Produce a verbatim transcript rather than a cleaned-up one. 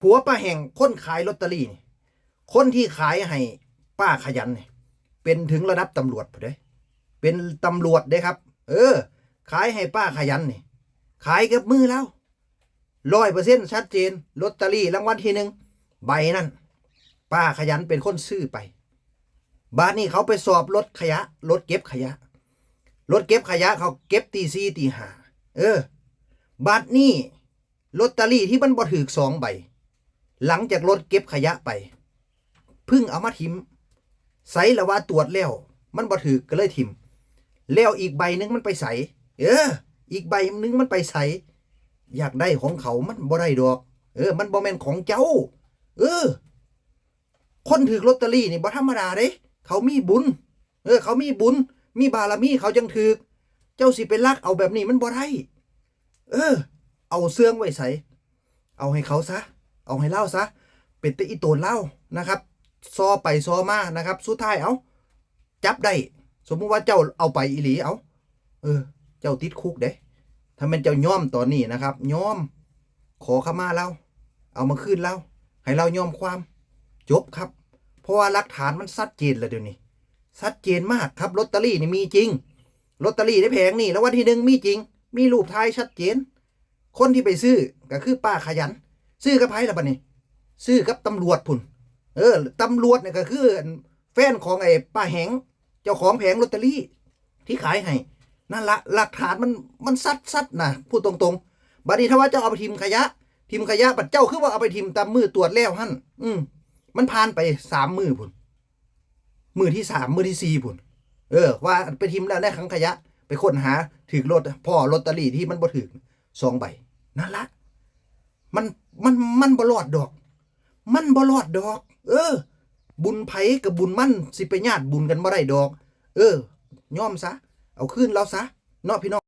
ผัวป้าแหงคนขายลอตเตอรี่นี่ คนที่ขายให้ป้าขยันนี่ เป็นถึงระดับตำรวจพุ้นเด้ เป็นตำรวจเด้ครับ เออ ขายให้ป้าขยันนี่ ขายกับมือลาว ร้อยเปอร์เซ็นต์ ชัดเจน ลอตเตอรี่รางวัลที่หนึ่งใบนั่น ป้าขยันเป็นคนซื้อไป บาดนี้เขาไปสอบรถขยะ รถเก็บขยะ รถเก็บขยะเขาเก็บตีสี่ตีห้า เออ บาดนี้ลอตเตอรี่ที่มันบ่ถืกสองใบ หลังจากรถเก็บขยะไป เพิ่งเอามาถิ่ม ไสละว่าตรวจแล้ว มันบ่ถืกก็เลยถิ่ม แล้วอีกใบหนึ่งมันไปไส เออ อีกใบหนึ่งมันไปไส อยากได้ของเขามันบ่ได้ดอก เออ มันบ่แม่นของเจ้า เออ คนถืกลอตเตอรี่นี่บ่ธรรมดาเด้ เขามีบุญ เออ เขามีบุญ มีบารมีเขาจังถืก เจ้าสิไปลักเอาแบบนี้มันบ่ได้ เออ เอาเซื่องไว้ไส เอาให้เขาซะ เอาให้ลาวซะ เป็นแต่อีโตนลาวนะครับ ซอไปซอมานะครับ สุดท้ายเอา จับได้ สมมุติว่าเจ้าเอาไปอีหลี เอา เออ เจ้าติดคุกเด้ ถ้าแม่นเจ้ายอมตอนนี้นะครับ ยอม ขอขมาลาว เอามาคืนลาว ให้ลาวยอมความ จบครับ เพราะว่าหลักฐานมันชัดเจนแล้วเดี๋ยวนี้ ชัดเจนมากครับ ลอตเตอรี่นี่มีจริง ลอตเตอรี่ในแผงนี่ รางวัลที่หนึ่งมีจริง มีรูปถ่ายชัดเจน คนที่ไปซื้อก็คือป้าขยัน ซื้อกับไผล่ะบัดนี้ ซื้อกับตำรวจพุ้น เออ ตำรวจเนี่ยก็คือแฟนของไอ้ป้าแหง เจ้าของแผงลอตเตอรี่ที่ขายให้ นั่นละ หลักฐานมัน มันชัดๆ นะ พูดตรงๆ บัดนี้ถ้าว่าเจ้าเอาไปถิ่มขยะ ถิ่มขยะ บัดเจ้าคือว่าเอาไปถิ่มตามมื้อตรวจแล้วหั่น อืม มันผ่านไปสามมื้อพุ้น มื้อที่สาม มื้อที่สี่พุ้น เออ ว่าไปถิ่มแล้วในถังขยะ ไปค้นหา ถืกลอต พ้อลอตเตอรี่ที่มันบ่ถืกสองใบ นั่นละ มัน มัน มันบ่รอดดอก มันบ่รอดดอก เออ บุญไผกับบุญมัน สิไปญาติบุญกันบ่ได้ดอก เออ ยอมซะ เอาคืนลาวซะ เนาะพี่น้อง